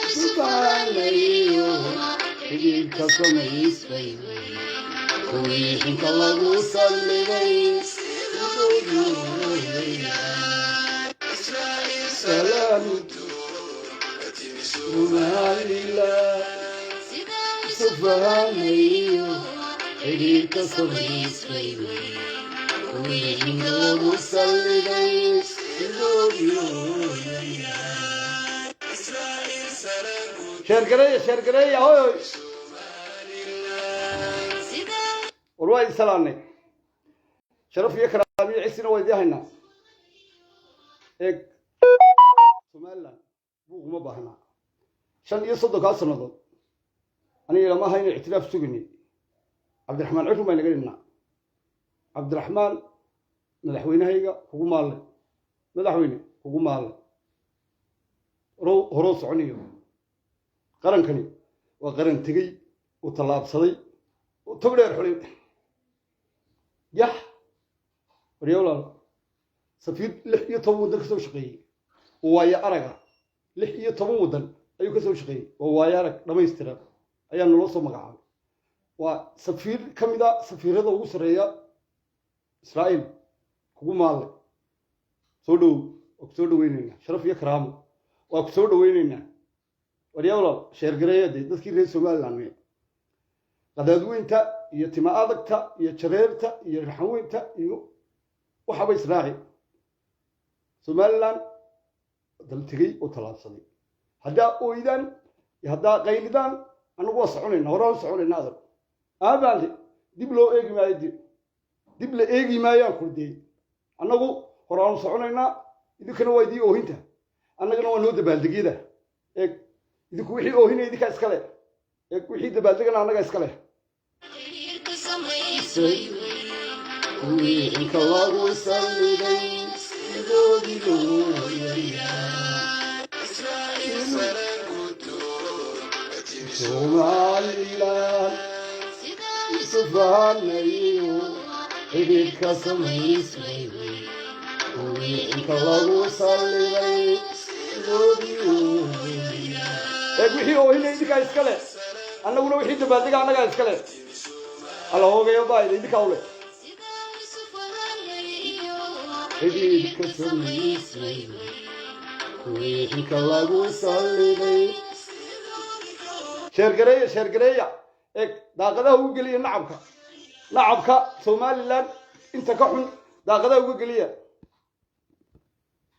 Sufaanayo xidhiidhka samaysay, kuwii xinka lagu salliday. Sidoodii salaamtu Somaliland. Sufaanayo xidhiidhka samaysay, kuwii xinka lagu salliday. Sidoodii. Share gareeya, share gareeya, hoy hoy. War waa idin salaamnay, sharaf iyo karaamiyo cisina waa idii haynaa. Eeg, Somaliland buuq uma baahnaa. 35-kaa sannadood aniga lama aha inay ictiraaf sugaynay. Cabdiraxmaan Cirun baa inaga dhinnaa. Cabdiraxmaan madaxweynahayga kugu maalle, madaxweyne kugu maalle, horoo soconayo. Qarankani waa qaran tegey oo tallaabsaday oo tog dheer xulay. Yax warya walaal, safiir 16 waddan ka soo shaqeeyey oo waayo araga, 16 waddan ayuu ka soo shaqeeyey, waa waayo arag dhammaystiran ayaa naloo soo magacaabay. Waa safiir ka mid a safiirada ugu sarreeya Israa'iil. Kugu maalle, soo dhowow, waa ku soo dhaweyneynaa. Sharaf iyo karaamo, waa ku soo dhaweyneynaa. Warya walaal, share gareeya dee. Dadkii reer Somaliland me qadaadweynta iyo tima adagta iyo jareerta iyo raxanweynta iyo waxaba israaci. Somaliland dal tegey oo tallaabsaday. Haddaa ooydaan iyo haddaa qaylidaan, annagu waa soconayna, horaan soconayna. Adag aabaante dib loo eegi maayo, dib la eegi maayaan kurdee. Annagu horaanu soconaynaa, idinkana waa idii oohinta, annagana waa noo dabaaldegyada. Eeg, idinku wixii oohinaya idinkaa iskale. Eeg, wixii dabaaldegana annaga iskale. Kuwii xinka lagu salliday sidoodii loo Somaliland. Sufaanayo xidhiidhka samaysmay, kuwii xinka lagu salliday sidoodii. Eeg, wixii oohinaya idinkaa iskale, annaguna wixii dabaaldega annagaa iskale. Alla hoogayo baayda idinkaa ule xidhiidhka samaysmay, kuwii xinka lagu salliday. Share gareeya, share gareeya. Eeg, daaqadaha ugu geliya nacabka, nacabka Somaliland inta ka xun daaqadaha uga geliya.